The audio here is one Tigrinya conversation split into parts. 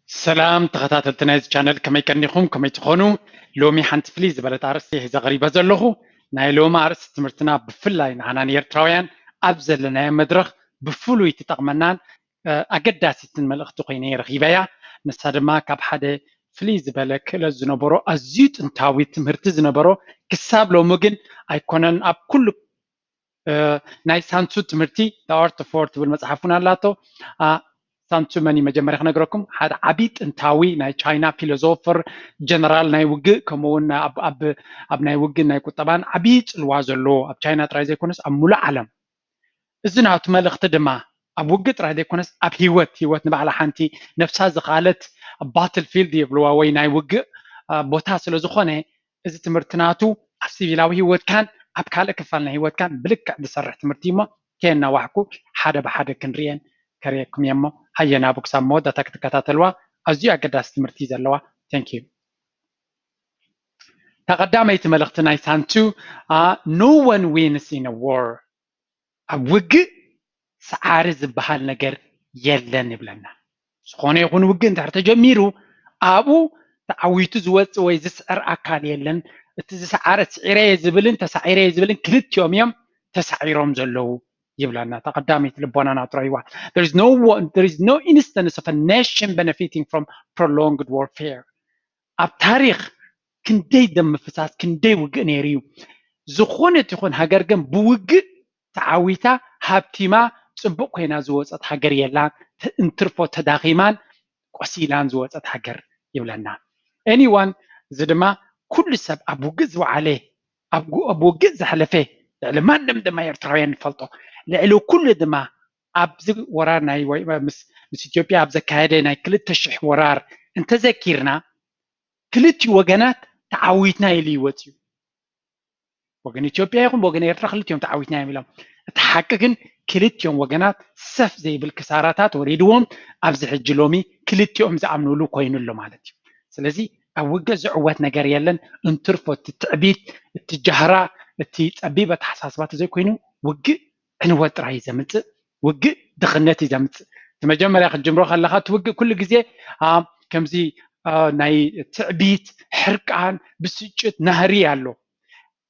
ሰላም ተኸታተልቲ ናይዚ ቻነል፣ ከመይ ቀኒኹም? ከመይ ትኾኑ? ሎሚ ሓንቲ ፍልይ ዝበለት ኣርእስቲ ሒዘ ቀሪበ ዘለኹ። ናይ ሎሚ ኣርእስቲ ትምህርትና ብፍላይ ንዓና ንኤርትራውያን ኣብ ዘለናዮ መድረኽ ብፍሉይ ትጠቕመናን ኣገዳሲትን መልእኽቲ ኮይነ ረኺበያ። ንሳ ድማ ካብ ሓደ ፍልይ ዝበለ ክእለት ዝነበሮ ኣዝዩ ጥንታዊ ትምህርቲ ዝነበሮ ክሳብ ሎሚ ግን ኣይኮነን ኣብ ኩሉ ናይ ሳንቱ ትምህርቲ The Art of War ትብል መፅሓፍ እውን ኣላቶ። ሳንቱ መን እዩ? መጀመርያ ክነግረኩም፣ ሓደ ዓብዪ ጥንታዊ ናይ ቻይና ፊሎዞፈር፣ ጀነራል ናይ ውግእ፣ ከምኡ እውን ኣብ ናይ ውግእ ናይ ቁጠባን ዓብዪ ፅልዋ ዘለዎ ኣብ ቻይና ጥራይ ዘይኮነስ ኣብ ሙሉእ ዓለም። እዚ ናቱ መልእኽቲ ድማ ኣብ ውግእ ጥራይ ዘይኮነስ ኣብ ህይወት፣ ህይወት ንባዕላ ሓንቲ ነብሳ ዝኻለት ባትል ፊልድ ይብልዋ ወይ ናይ ውግእ ቦታ ስለ ዝኾነ፣ እዚ ትምህርቲ ናቱ ኣብ ሲቪላዊ ህይወትካን ኣብ ካልእ ክፋል ናይ ህይወትካን ብልክዕ ዝሰርሕ ትምህርቲ እሞ ከየናዋሕኩ ሓደ ብሓደ ክንርእየን ከርእየኩም እየ እሞ ሃየ ናቡ ክሳብ መወዳእታ ክትከታተልዋ። ኣዝዩ ኣገዳሲ ትምህርቲ እዩ ዘለዋ። Thank you። ተቐዳመይቲ መልእኽቲ ናይ ሳንቱ no one wins in a war፣ ኣብ ውግእ ሰዓሪ ዝበሃል ነገር የለን ይብለና። ዝኾነ ይኹን ውግእ እንድሕር ተጀሚሩ ኣብኡ ተዓዊቱ ዝወፅእ ወይ ዝስዕር ኣካል የለን። እቲ ዝሰዓረ ስዒረየ ዝብልን ተሳዒረየ ዝብልን ክልቲኦም እዮም ተሳዒሮም ዘለዉ ይብለና። ተቐዳመይቲ ልቦናና ጥራይዋ። There is no one, there is no instance of a nation benefiting from prolonged warfare። ኣብ ታሪኽ ክንደይ ደም ምፍሳስ ክንደይ ውግእ ነይሩ እዩ። ዝኾነት ይኹን ሃገር ግን ብውግእ ተዓዊታ ሃብቲማ ፅቡቕ ኮይና ዝወፀት ሃገር የላን። እንትርፎ ተዳኺማን ቆሲላን ዝወፀት ሃገር ይብለና። Anyone፣ እዚ ድማ ኩሉ ሰብ ኣብ ውግእ ዝወዓለ ኣብ ውግእ ዘሕለፈ ልዕሊ ማንም ድማ ኤርትራውያን ንፈልጦ። ልዕሊ ኩሉ ድማ ኣብዚ ወራር ናይ ምስ ኢትዮጵያ ኣብ ዘካየደ ናይ ክልተ ሽሕ ወራር እንተዘኪርና ክልቲኡ ወገናት ተዓዊትና ኢሉ ይወፅዩ። ወገን ኢትዮጵያ ይኹን ወገን ኤርትራ ክልቲኦም ተዓዊትና እዮም ኢሎም። እቲ ሓቂ ግን ክልቲኦም ወገናት ሰፍ ዘይብል ክሳራታት ወሪድዎም ኣብዚ ሕጂ ሎሚ ክልቲኦም ዝኣምንሉ ኮይኑ ኣሎ ማለት እዩ። ስለዚ ኣብ ውግእ ዝዕወት ነገር የለን። እንትርፎ እቲ ትዕቢት፣ እቲ ጃህራ፣ እቲ ፀቢብ ኣተሓሳስባ ተዘይኮይኑ ውግእ ዕንወት ጥራይ እዩ ዘምፅእ። ውግእ ድኽነት እዩ ዘምፅእ። እቲ መጀመርያ ክትጅምሮ ከለኻ እቲ ውግእ ኩሉ ግዜ ከምዚ ናይ ትዕቢት፣ ሕርቃን፣ ብስጭት፣ ናህሪ ኣሎ።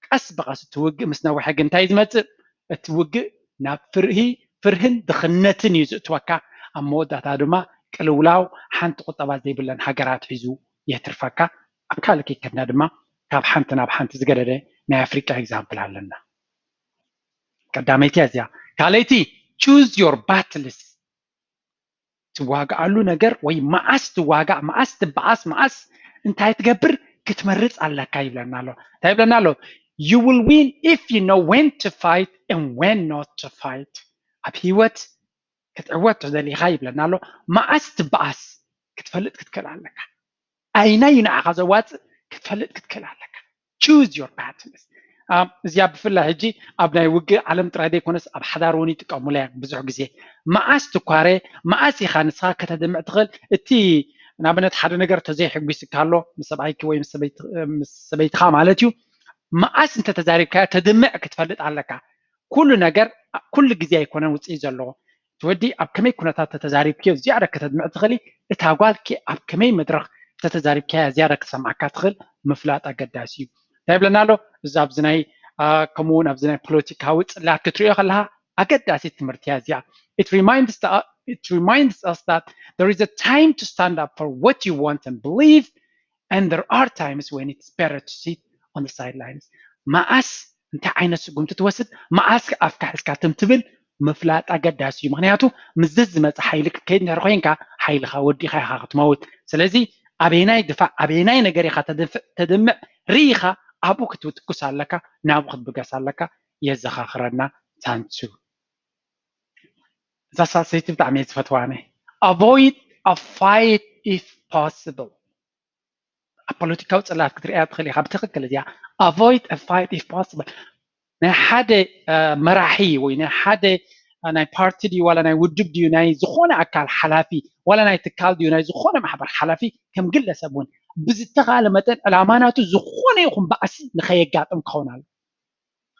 ቀስ ብቐስ እቲ ውግእ ምስ ነውሐ ግን እንታይ ዝመፅእ? እቲ ውግእ ናብ ፍርሂ፣ ፍርህን ድኽነትን እዩ ዝእትወካ። ኣብ መወዳእታ ድማ ቅልውላው ሓንቲ ቁጠባ ዘይብለን ሃገራት ሒዙ የትርፈካ። ኣብ ካልእ ከይከድና ድማ ካብ ሓንቲ ናብ ሓንቲ ዝገደደ ናይ ኣፍሪቃ ኤግዛምፕል ኣለና። ቀዳመይቲ እዚኣ። ካልኣይቲ choose your battles። ትዋግኣሉ ነገር ወይ መዓስ ትዋጋእ፣ መዓስ ትበኣስ፣ መዓስ እንታይ ትገብር ክትመርፅ ኣለካ ይብለና ኣሎ። እንታይ ይብለና ኣሎ? You will win if you know when to fight and when not to fight። ኣብ ህይወት ክትዕወት ተደሊኻ ይብለና ኣሎ። መዓስ ትበኣስ ክትፈልጥ ክትክእል ኣለካ። ኣይናይ ንዓኻ ዘዋፅእ ክትፈልጥ ክትክእል ኣለካ። Choose your battles። እዚኣ ብፍላይ ሕጂ ኣብ ናይ ውግእ ዓለም ጥራይ ዘይኮነስ ኣብ ሓዳር እውን ይጥቀሙላ እዮም ብዙሕ ግዜ። መዓስ ትኳረ፣ መዓስ ኢኻ ንስኻ ከተድምዕ ትኽእል? እቲ ንኣብነት ሓደ ነገር ተዘይሕጒስካ ኣሎ ምስ ሰብኣይኪ ወይ ምስ ሰበይትኻ ማለት እዩ፣ መዓስ እንተተዛሪብካዮ ተድምዕ ክትፈልጥ ኣለካ። ኩሉ ነገር ኩሉ ግዜ ኣይኮነን ውፅኢት ዘለዎ። እቲ ወዲ ኣብ ከመይ ኩነታት ተተዛሪብክዮ ዝያዳ ከተድምዕ ትኽእሊ፣ እታ ጓልኪ ኣብ ከመይ መድረኽ ተተዛሪብካያ ዝያዳ ክሰምዓካ ትኽእል ምፍላጥ ኣገዳሲ እዩ። እንታይ ይብለና ኣሎ? እዚ ኣብዚ ናይ ከምኡ እውን ኣብዚ ናይ ፖለቲካዊ ፅላት ክትሪኦ ከለካ ኣገዳሲ ትምህርቲ እያ እዚኣ። It reminds, it reminds us that there is a time to stand up for what you want and believe, and there are times when it's better to sit on the sidelines. መዓስ እንታይ ዓይነት ስጉምቲ ትወስድ፣ መዓስ ኣፍካ ሒዝካ ትም ትብል ምፍላጥ ኣገዳሲ እዩ። ምክንያቱ ምስዚ ዝመፀ ሓይሊ ክትከይድ እንድሕር ኮይንካ ሓይልካ ወዲእካ ኢካ ክትመውት። ስለዚ ኣበየናይ ድፋዕ ኣበየናይ ነገር ኢካ ተድምዕ ርኢካ ኣብኡ ክትትኩስ ኣለካ፣ ናብኡ ክትብገስ ኣለካ። የዘኻኽረና ሳንቱ። እዛ ሳሰይቲ ብጣዕሚ እየ ዝፈትዋ ኣነ። Avoid a fight if possible። ኣብ ፖለቲካዊ ፅላት ክትሪኣ ትኽእል ኢኻ ብትኽክል እዚኣ። Avoid a fight if possible። ናይ ሓደ መራሒ ወይ ናይ ሓደ ናይ ፓርቲ ድዩ ዋላ ናይ ውድብ ድዩ ናይ ዝኾነ ኣካል ሓላፊ ዋላ ናይ ትካል ድዩ ናይ ዝኾነ ማሕበር ሓላፊ ከም ግለሰብ እውን ብዝተኻለ መጠን ዕላማ ናቱ ዝኾነ ይኹን ባእሲ ንኸየጋጥም ክኸውን ኣሎ።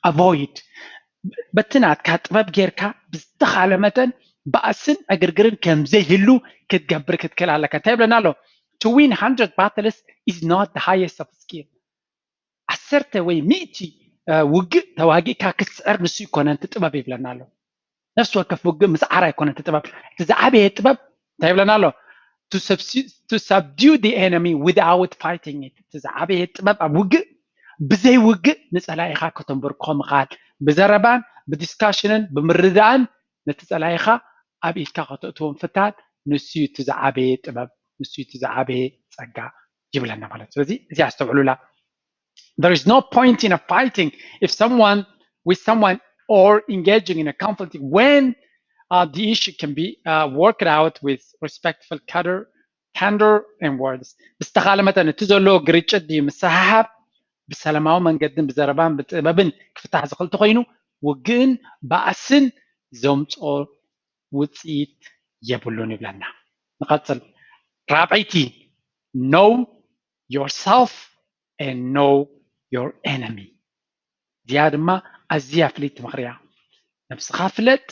Avoid በቲ ናትካ ጥበብ ጌርካ ብዝተኻለ መጠን ባእስን ዕግርግርን ከም ዘይህሉ ክትገብር ክትክእል ኣለካ። እንታይ ይብለና ኣሎ? To win hundred battles is not the highest of skill። ዓሰርተ ወይ ሚእቲ ውግእ ተዋጊእካ ክትስዕር ንሱ ኣይኮነን እቲ ጥበብ ይብለና ኣሎ። ነፍሲ ወከፍ ውግእ ምስዓር ኣይኮነን እቲ ጥበብ። እቲ ዝዓበየ ጥበብ እንታይ ይብለና ኣሎ? To subdue the enemy without fighting it። እቲ ዝዓበየ ጥበብ ኣብ ውግእ ብዘይ ውግእ ንፀላኢኻ ከተንበርክኾ ምኽኣል፣ ብዘረባን ብዲስካሽንን ብምርዳእን ነቲ ፀላኢኻ ኣብ ኢድካ ከተእትዎ ምፍታን፣ ንሱ እዩ እቲ ዝዓበየ ጥበብ፣ ንሱ እዩ እቲ ዝዓበየ ፀጋ ይብለና ማለት። ስለዚ እዚ ኣስተውዕሉላ። There is no point in a fighting if someone with someone or engaging in a conflict when uh, the issue can be uh, worked out with respectful candor, candor and words። ብዝተኻለ መጠን እቲ ዘሎ ግርጭት ድዩ ምስሕሓብ ብሰላማዊ መንገድን ብዘረባን ብጥበብን ክፍታሕ ዝኽእል ተኮይኑ ውግእን ባእስን ዘምፅኦ ውፅኢት የብሉን ይብለና። ንቐፅል። ራብዐይቲ፣ know yourself and know your enemy። እዚኣ ድማ ኣዝያ ፍልይቲ ምኽሪ እያ። ነብስኻ ፍለጥ፣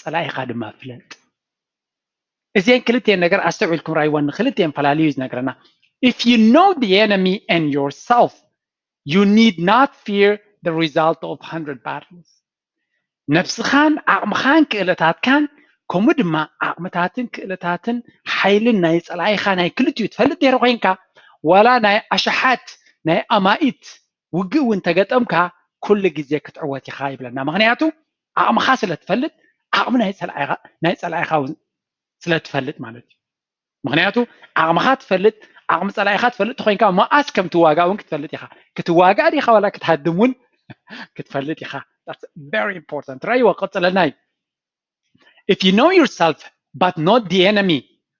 ፀላኢኻ ድማ ፍለጥ። እዚአን ክልቲአን ነገር ኣስተውዒልኩም ራእይወን፣ ንክልቲአን ፈላልዩ እዩ ዝነግረና። If you know the enemy and yourself, you need not fear the result of hundred battles። ነብስኻን ዓቕምኻን ክእለታትካን ከምኡ ድማ ዓቕምታትን ክእለታትን ሓይልን ናይ ፀላኢኻ ናይ ክልቲኡ ትፈልጥ ድሕሪ ኮይንካ ዋላ ናይ ኣሽሓት ናይ ኣማኢት ውግእ እውን ተገጠምካ ኩሉ ግዜ ክትዕወት ኢኻ ይብለና። ምክንያቱ ዓቕምኻ ስለ ትፈልጥ ዓቕሚ ናይ ፀላኢኻ እውን ስለ ትፈልጥ ማለት እዩ። ምክንያቱ ዓቕምኻ ትፈልጥ፣ ዓቕሚ ፀላኢኻ ትፈልጥ ተኮይንካ መኣስ ከም ትዋጋእ እውን ክትፈልጥ ኢኻ። ክትዋጋእ ዲኻ ዋላ ክትሃድም እውን ክትፈልጥ ኢኻ። That's very important። ረእይዎ ቀፅለና እዩ። If you know yourself but not the enemy,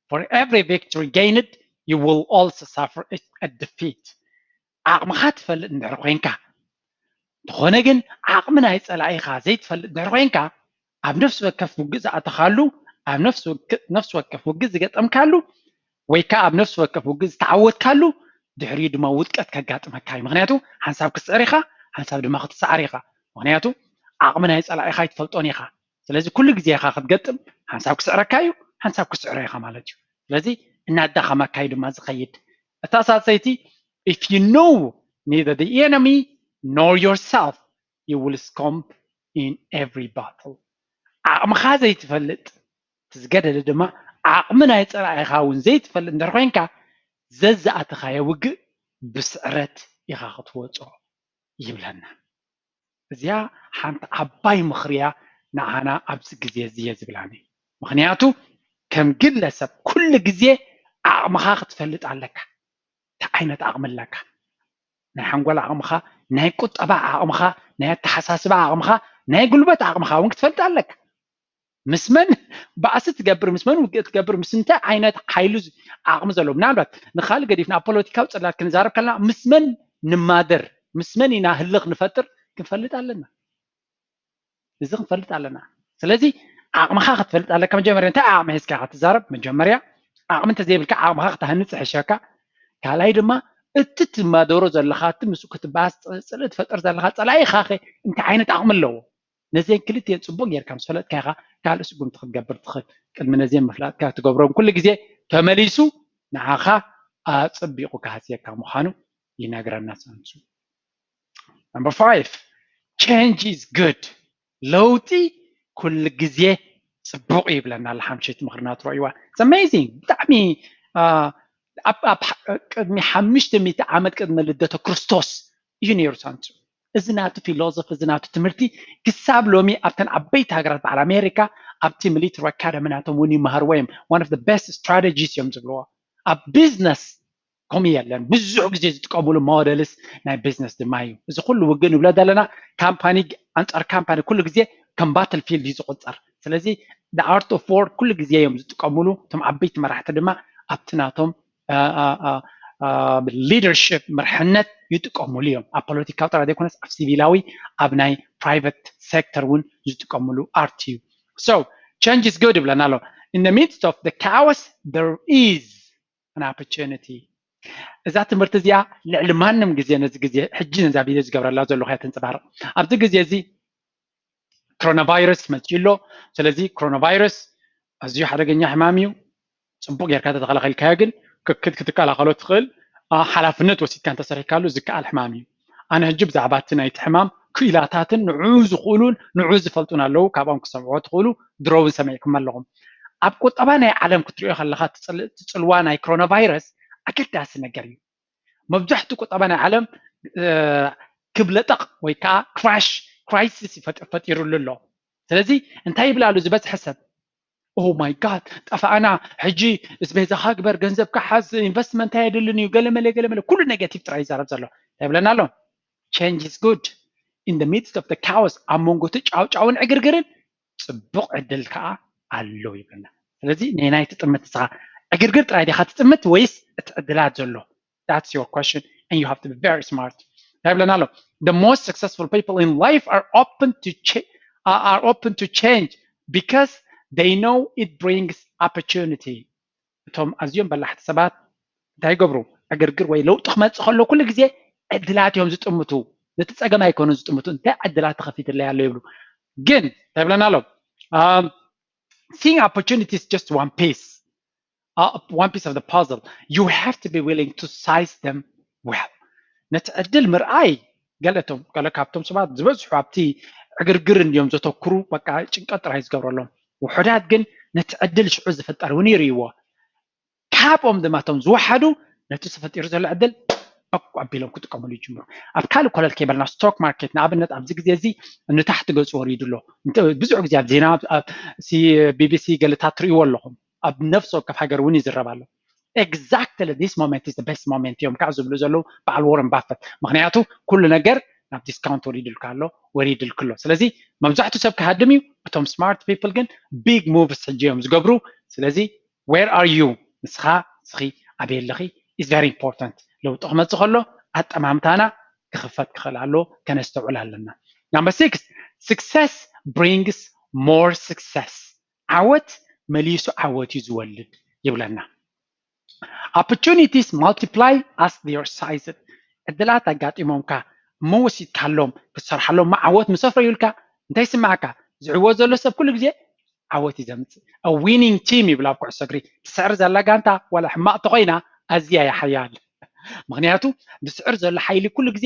for every victory gained you will also suffer a defeat። ዓቕምኻ ትፈልጥ እንድሕር ኮይንካ እንተኾነ ግን ዓቕሚ ናይ ፀላኢኻ ዘይትፈልጥ እንድሕር ኮይንካ ኣብ ነፍሲ ወከፍ ውግእ ዝኣተኻሉ ኣብ ነፍሲ ወከፍ ውግእ ዝገጠምካሉ ወይ ከዓ ኣብ ነፍሲ ወከፍ ውግእ ዝተዓወትካሉ ድሕሪኡ ድማ ውድቀት ከጋጥመካ እዩ። ምክንያቱ ሓንሳብ ክትስዕር ኢኻ፣ ሓንሳብ ድማ ክትሰዓር ኢኻ። ምክንያቱ ዓቕሚ ናይ ፀላኢኻ ኣይትፈልጦን ኢኻ። ስለዚ ኩሉ ግዜ ኢኻ ክትገጥም፣ ሓንሳብ ክስዕረካ እዩ፣ ሓንሳብ ክትስዕሮ ኢኻ ማለት እዩ። ስለዚ እናዳኸመካ እዩ ድማ ዝኸይድ። እታ ሳልሰይቲ if you know neither the enemy nor yourself you will succumb in every battle። ዓቕምኻ ዘይትፈልጥ እቲ ዝገደደ ድማ ዓቕሚ ናይ ፀላኢኻ እውን ዘይትፈልጥ እንድሕር ኮይንካ ዘዝኣተኻዮ ውግእ ብስዕረት ኢኻ ክትወፅኦ ይብለና። እዚኣ ሓንቲ ዓባይ ምኽሪ እያ ንዓና ኣብዚ ግዜ እዚ እየ ዝብላኒ። ምኽንያቱ ከም ግለሰብ ኩሉ ግዜ ዓቕምኻ ክትፈልጥ ኣለካ። እንታይ ዓይነት ዓቕሚ ኣለካ? ናይ ሓንጎል ዓቕምኻ፣ ናይ ቁጠባ ዓቕምኻ፣ ናይ ኣተሓሳስባ ዓቕምኻ፣ ናይ ጉልበት ዓቕምኻ እውን ክትፈልጥ ኣለካ። ምስ መን ባእሲ ትገብር፣ ምስ መን ውግእ ትገብር፣ ምስ እንታይ ዓይነት ሓይሉ ዓቕሚ ዘለዎ። ምናልባት ንኻልእ ገዲፍና ኣብ ፖለቲካዊ ፅላት ክንዛረብ ከለና ምስ መን ንማደር፣ ምስ መን ኢና ህልኽ ንፈጥር ክንፈልጥ ኣለና። እዚ ክንፈልጥ ኣለና። ስለዚ ዓቕምኻ ክትፈልጥ ኣለካ። መጀመርያ እንታይ ዓቕሚ ሒዝካ ኢኻ ትዛረብ? መጀመርያ ዓቕሚ እንተዘይብልካ ዓቕምኻ ክተሃንፅ ይሕሸካ። ካልኣይ ድማ እቲ ትማደሮ ዘለኻ፣ እቲ ምስኡ ክትበኣስ ፅልኢ ትፈጥር ዘለኻ ፀላኢኻ ኸ እንታይ ዓይነት ዓቕሚ ኣለዎ? ነዚአን ክልቲአን ፅቡቅ ጌርካ ምስ ፈለጥካ ኢኻ ካልእ ስጉምቲ ክትገብር ትኽእል። ቅድሚ ነዚአን ምፍላጥካ ትገብሮም ኩሉ ግዜ ተመሊሱ ንዓኻ ኣፅቢቑ ክሃስየካ ምዃኑ ይነግረና ሳንሱ። Number five, change is good። ለውጢ ኩሉ ግዜ ፅቡቕ እዩ ይብለና ኣሎ። ሓምሸይቲ ምኽርና ትረእይዋ። It's amazing። ብጣዕሚ ኣብ ቅድሚ ሓሙሽተ ሚእቲ ዓመት ቅድሚ ልደተ ክርስቶስ እዩ ነይሩ ሳንሱ። እዚ ናቱ ፊሎዞፊ፣ እዚ ናቱ ትምህርቲ ክሳብ ሎሚ ኣብተን ዓበይቲ ሃገራት በዓል ኣሜሪካ ኣብቲ ሚሊተሪ ኣካደሚ ናቶም እውን ይመሃርዎ እዮም። One of the best strategies እዮም ዝብልዎ ኣብ ቢዝነስ ከምኡ የለን። ብዙሕ ግዜ ዝጥቀሙሉ ሞደልስ ናይ ቢዝነስ ድማ እዩ። እዚ ኩሉ ውግእ ንብሎ ዘለና ካምፓኒ ኣንጻር ካምፓኒ ኩሉ ግዜ ከም ባትል ፊልድ እዩ ዝቁጸር። ስለዚ ኣርት ኦፍ ዋር ኩሉ ግዜ እዮም ዝጥቀሙሉ። እቶም ዓበይቲ መራሕቲ ድማ ኣብቲ ናቶም ሊደርሽፕ ምርሕነት ይጥቀሙሉ እዮም። ኣብ ፖለቲካዊ ጥራይ ዘይኮነስ ኣብ ሲቪላዊ ኣብ ናይ ፕራይቨት ሴክተር እውን ዝጥቀሙሉ ኣርት እዩ። So change is good ይብለና ኣሎ። In the midst of the chaos there is an opportunity። እዛ ትምህርቲ እዚኣ ልዕሊ ማንም ግዜ ነዚ ግዜ ሕጂ ነዛ ቪድዮ ዝገብረላ ዘለኹ እያ ተንፀባርቕ። ኣብዚ ግዜ እዚ ኮሮና ቫይረስ መፂኡ ኣሎ። ስለዚ ኮሮና ቫይረስ ኣዝዩ ሓደገኛ ሕማም እዩ። ፅቡቅ ጌርካ ተተኸላኸልካዮ ግን ክትከላኸሎ ትኽእል ሓላፍነት ወሲድካ እንተሰሪሕካሉ ዝከኣል ሕማም እዩ። ኣነ ሕጂ ብዛዕባ እቲ ናይቲ ሕማም ክኢላታትን ንዑ ዝኽእሉን ንዑ ዝፈልጡን ኣለዉ፣ ካብኦም ክሰምዕዎ ትኽእሉ። ድሮ እውን ሰሚዕኩም ኣለኹም። ኣብ ቁጠባ ናይ ዓለም ክትሪኦ ከለካ እቲ ፅልዋ ናይ ኮሮና ቫይረስ ኣገዳሲ ነገር እዩ። መብዛሕትኡ ቁጠባ ናይ ዓለም ክብለጠቕ ወይ ከዓ ክራሽ ክራይሲስ ፈጢሩሉ ኣሎ። ስለዚ እንታይ ይብል ኣሎ ዝበዝሐ ሰብ? Oh my God፣ ጠፋእና። ሕጂ ኣስቤዛኻ ግበር፣ ገንዘብካ ሓዝ፣ ኢንቨስትመንት ኣየድልን እዩ፣ ገለመለ ገለመለ፣ ኩሉ ኔጋቲቭ ጥራይ ይዛረብ ዘሎ። እንታይ ይብለና ኣሎ? Change is good in the midst of the chaos፣ ኣብ መንጎ እቲ ጫውጫውን ዕግርግርን ፅቡቕ ዕድል ከዓ ኣሎ ይብለና። ስለዚ ነናይ ትጥምት ንስኻ? ዕግርግር ጥራይ ዲኻ ትጥምት ወይስ እቲ ዕድላት ዘሎ? That's your question, and you have to be very smart። እንታይ ይብለና ኣሎ? The most successful people in life are open to change, are open to change because they know it brings opportunity። እቶም ኣዝዮም በላሕቲ ሰባት እንታይ ይገብሩ? ዕግርግር ወይ ለውጢ ክመፅእ ከሎ ኩሉ ግዜ ዕድላት እዮም ዝጥምቱ። ነቲ ፀገም ኣይኮኑን ዝጥምቱ፣ እንታይ ዕድላት ተኸፊትለይ ኣሎ ይብሉ። ግን እንታይ ይብለና ኣሎ? Seeing opportunity is just one piece, uh, one piece of the puzzle. You have to be willing to size them well. ነቲ ዕድል ምርኣይ ገለቶም ገለ ካብቶም ሰባት ዝበዝሑ ኣብቲ ዕግርግር እንዲዮም ዘተኩሩ፣ በቃ ጭንቀት ጥራይ ዝገብረሎም። ውሑዳት ግን ነቲ ዕድል ሽዑ ዝፍጠር እውን ይርእይዎ። ካብኦም ድማ እቶም ዝወሓዱ ነቲ ተፈጢሩ ዘሎ ዕድል በቁ ኣቢሎም ክጥቀምሉ ይጅምሩ። ኣብ ካልእ ኮለል ከይበልና ስቶክ ማርኬት ንኣብነት ኣብዚ ግዜ እዚ ንታሕቲ ገፁ ወሪዱ ኣሎ። ብዙሕ ግዜ ኣብ ዜና ቢቢሲ ገለታት ትርእይዎ ኣለኹም። ኣብ ነፍሲ ወከፍ ሃገር እውን ይዝረብ ኣሎ። Exactly this moment is the best moment እዮም ከዓ ዝብሉ ዘለዉ በዓል ዎረን ባፈት። ምክንያቱ ኩሉ ነገር ናብ ዲስካውንት ወሪድልካ ኣሎ፣ ወሪድልክ ኣሎ። ስለዚ መብዛሕትኡ ሰብ ክሃድም እዩ። እቶም ስማርት ፒፕል ግን ቢግ ሙቭስ ሕጂ እዮም ዝገብሩ። ስለዚ where are you? ንስኻ ንስኺ ኣበይ ኣለኺ? Is very important። ለውጢ ክመፅእ ከሎ ኣጠማምታና ክኽፈት ክኽእል ኣሎ፣ ከነስተውዕል ኣለና። Number six, success brings more success። ዓወት መሊሱ ዓወት እዩ ዝወልድ ይብለና። Opportunities multiply as they are sized። ዕድላት ኣጋጢሞምካ እሞ ወሲድካሎም ክትሰርሓሎም ዓወት ምስ ኣፍረዩልካ እንታይ ይስምዓካ? ዝዕወት ዘሎ ሰብ ኩሉ ግዜ ዓወት እዩ ዘምፅእ። A winning team ይብል ኣብ ኩዕሶ እግሪ። ትስዕር ዘላ ጋንታ ዋላ ሕማቕ ተኾይና ኣዝያ እያ ሓያል። ምክንያቱ ዝስዕር ዘሎ ሓይሊ ኩሉ ግዜ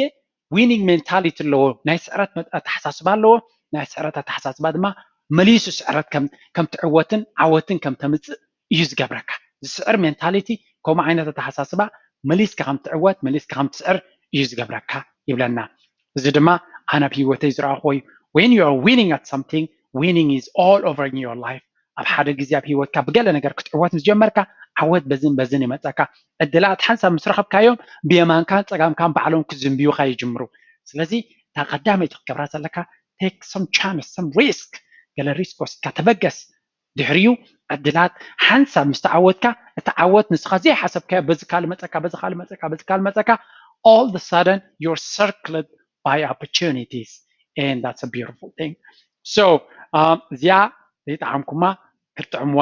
ዊኒንግ ሜንታሊቲ ኣለዎ። ናይ ስዕረት ኣተሓሳስባ ኣለዎ። ናይ ስዕረት ኣተሓሳስባ ድማ መሊሱ ስዕረት ከም ትዕወትን ዓወትን ከም ተምፅእ እዩ ዝገብረካ። ዝስዕር ሜንታሊቲ ከምኡ ዓይነት ኣተሓሳስባ መሊስካ ከም ትዕወት መሊስካ ከም ትስዕር እዩ ዝገብረካ ይብለና። እዚ ድማ ኣነ ኣብ ህይወተይ ዝረኣኽዎ እዩ። When you are winning at something, winning is all over in your life። ኣብ ሓደ ግዜ ኣብ ህይወትካ ብገለ ነገር ክትዕወት ምስ ጀመርካ ዓወት በዝን በዝን ይመፀካ። ዕድላት ሓንሳብ ምስ ረኸብካዮም ብየማንካን ፀጋምካን ባዕሎም ክዝንብዩካ ይጅምሩ። ስለዚ እታ ቀዳመይቲ ክትገብራ ዘለካ take some chance, some risk። ገለ ሪስክ ወሲድካ ተበገስ። ድሕሪኡ ዕድላት ሓንሳብ ምስ ተዓወትካ እቲ ዓወት ንስኻ ዘይሓሰብካዮ በዚ ካልእ መፀካ፣ በዚ ካልእ መፀካ፣ በዚ ካልእ መፀካ። All the sudden you're circled by opportunities, and that's a beautiful thing. So እዚኣ ዘይጠዓምኩማ ክትጥዕምዋ።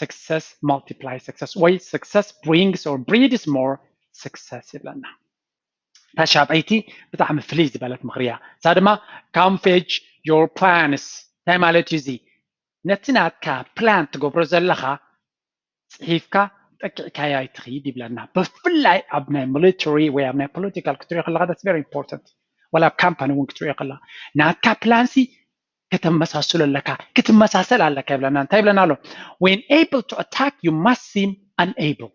Success multiply success ወይ success brings or breeds more success ይብለና። እታ ሻብዐይቲ ብጣዕሚ ፍልይ ዝበለት ምኽሪ እያ። እሳ ድማ ካምፌጅ your plans። እንታይ ማለት እዩ እዚ? ነቲ ናትካ ፕላን ትገብሮ ዘለኻ ፅሒፍካ ጠቂዕካዮ ኣይትኽይድ ይብለና። ብፍላይ ኣብ ናይ ሚሊተሪ ወይ ኣብ ናይ ፖለቲካል ክትሪኦ ከለካ that's very important። ወላ ኣብ ካምፓኒ እውን ክትሪኦ ከለካ ናትካ ፕላንሲ ከተመሳስሎ ኣለካ፣ ክትመሳሰል ኣለካ ይብለና። እንታይ ይብለና ኣሎ? When able to attack you must seem unable።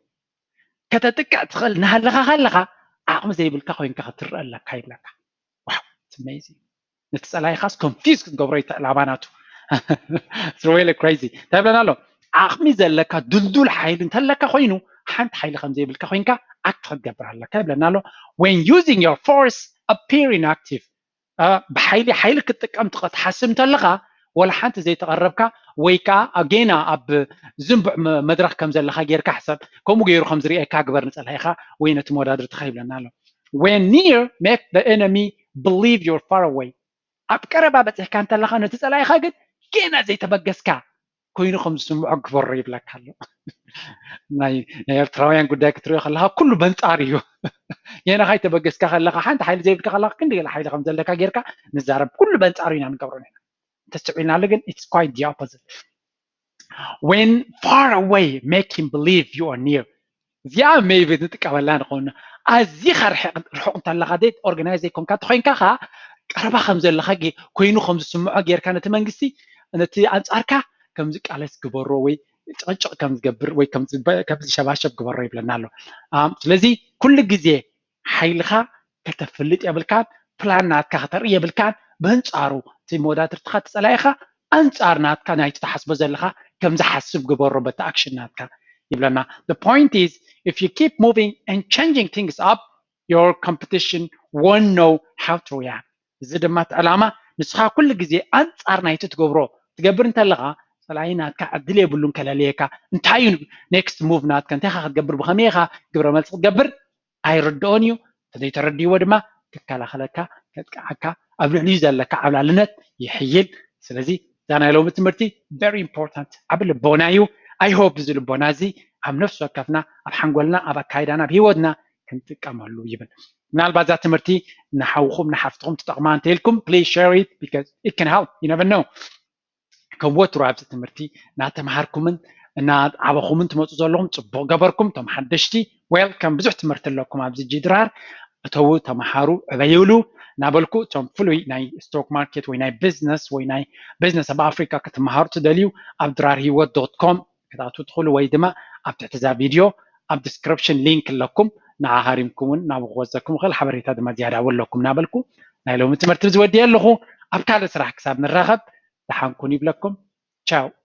ከተጥቅዕ ትኽእል እናሃለኻ ከለኻ ዓቕሚ ዘይብልካ ኮይንካ ክትረአ ኣለካ ይብለካ። Wow, it's amazing። ነቲ ፀላኢኻስ ኮንፊዝ ክትገብሮ ይትዕላባ ናቱ። It's really crazy። እንታይ ይብለና ኣሎ? ዓቕሚ ዘለካ ድልዱል ሓይሊ እንተለካ ኮይኑ ሓንቲ ሓይሊ ከም ዘይብልካ ኮይንካ ኣክት ክትገብር ኣለካ ይብለና ኣሎ። When using your force appear inactive፣ ብሓይሊ ሓይሊ ክትጥቀም ክትሓስብ እንተለካ ወላ ሓንቲ ዘይተቐረብካ ወይ ከዓ ጌና ኣብ ዝንቡዕ መድረክ ከም ዘለካ ጌርካ ሕሰብ። ከምኡ ገይሩ ከም ዝርእየካ ግበር ንፀላኢኻ ወይ ነቲ መወዳድርትኻ ይብለና ኣሎ። When near, make the enemy believe you're far away። ኣብ ቀረባ በፂሕካ እንተለካ ነቲ ፀላኢኻ ግን ጌና ዘይተበገስካ ኮይኑ ከም ዝስምዖ ግበሮ ይብለካ ኣሎ። ናይ ኤርትራውያን ጉዳይ ክትሪኦ ከለካ ኩሉ በንጻር እዩ። ጌና ካይተበገስካ ከለካ ሓንቲ ሓይሊ ዘይብልካ ከለካ ክንዲ ገለ ሓይሊ ከም ዘለካ ጌርካ ንዛረብ። ኩሉ በንጻሩ ኢና ንገብሮ ነና። እንተስተውዒልናሉ ግን it's quite the opposite። When far away, make him believe you are near. እዚኣ maybe ንጥቀመላ ንኸውን። ኣዚኻ ርሕቕ- ርሑቕ እንተለኻ፣ ደይ ኦርጋናይዝ ዘይኮንካ እንተኾይንካ ኸዓ፣ ቀረባ ከም ዘለኻ ጌ- ኮይኑ ከም ዝስምዖ ጌርካ፣ ነቲ መንግስቲ፣ ነቲ ኣንጻርካ ከም ዝቃለስ ግበሮ፣ ወይ ጭቕጭቕ ከም ዝገብር፣ ወይ ከም ዝበ- ከም ዝሸባሸብ ግበሮ ይብለና ኣሎ። ኣም፣ ስለዚ ኩሉ ግዜ ሓይልኻ ከተፍልጥ የብልካን፣ ፕላን ናትካ ከተርኢ የብልካን። ብኣንጻሩ እቲ መወዳድርትኻ፣ እቲ ጸላኢኻ ኣንጻር ናትካ ናይቲ ትሓስቦ ዘለኻ ከም ዝሓስብ ግበሮ በቲ ኣክሽን ናትካ ይብለና። The point is, if you keep moving and changing things up, your competition won't know how to react. እዚ ድማ እቲ ዕላማ፣ ንስኻ ኩሉ ግዜ ኣንጻር ናይቲ ትገብሮ ትገብር እንተለኻ፣ ጸላኢ ናትካ ዕድል የብሉን ከለልየካ። እንታይ እዩ ኔክስት ሙቭ ናትካ? እንታይ ኢኻ ክትገብር? ብኸመይ ኢኻ ግብረ መልሲ ክትገብር? ኣይርድኦን እዩ። እንተዘይተረድእዎ ድማ ክከላኸለካ፣ ከጥቅዓካ፣ ኣብ ልዕሊኡ ዘለካ ዓብላልነት ይሕይል። ስለዚ እዛ ናይ ሎሚ ትምህርቲ very important፣ ዓቢ ልቦና እዩ። I hope እዚ ልቦና እዚ ኣብ ነፍሲ ወከፍና፣ ኣብ ሓንጎልና፣ ኣብ ኣካይዳና፣ ኣብ ህይወትና ክንጥቀመሉ ይብል። ምናልባት እዛ ትምህርቲ ንሓውኹም ንሓፍትኹም ትጠቕማ እንተኢልኩም፣ please share it because it can help, you never know። ከም ወትሩ ኣብዚ ትምህርቲ እናተምሃርኩምን እናዓበኹምን ትመፁ ዘለኹም፣ ፅቡቕ ገበርኩም። እቶም ሓደሽቲ፣ ዌልካም። ብዙሕ ትምህርቲ ኣለኩም ኣብዚ ጂ ድራር። እተዉ፣ ተምሃሩ፣ ዕበይሉ እናበልኩ፣ እቶም ፍሉይ ናይ ስቶክ ማርኬት ወይ ናይ ቢዝነስ ወይ ናይ ቢዝነስ ኣብ ኣፍሪካ ክትምሃሩ ትደልዩ፣ ኣብ ድራር ህይወት ዶት ኮም ክትኣትዉ ትኽእሉ፣ ወይ ድማ ኣብ ትሕቲ እዛ ቪድዮ ኣብ ዲስክሪፕሽን ሊንክ ኣለኩም። ንዓ ሃሪምኩም እውን ናብኡ ክወስደኩም ይኽእል። ሓበሬታ ድማ ዝያዳ እውን ኣለኩም እናበልኩ፣ ናይ ሎሚ ትምህርቲ እዚ ወዲኤ ኣለኹ። ኣብ ካልእ ስራሕ ክሳብ ንራኸብ፣ ደሓን ኩኑ ይብለኩም። ቻው።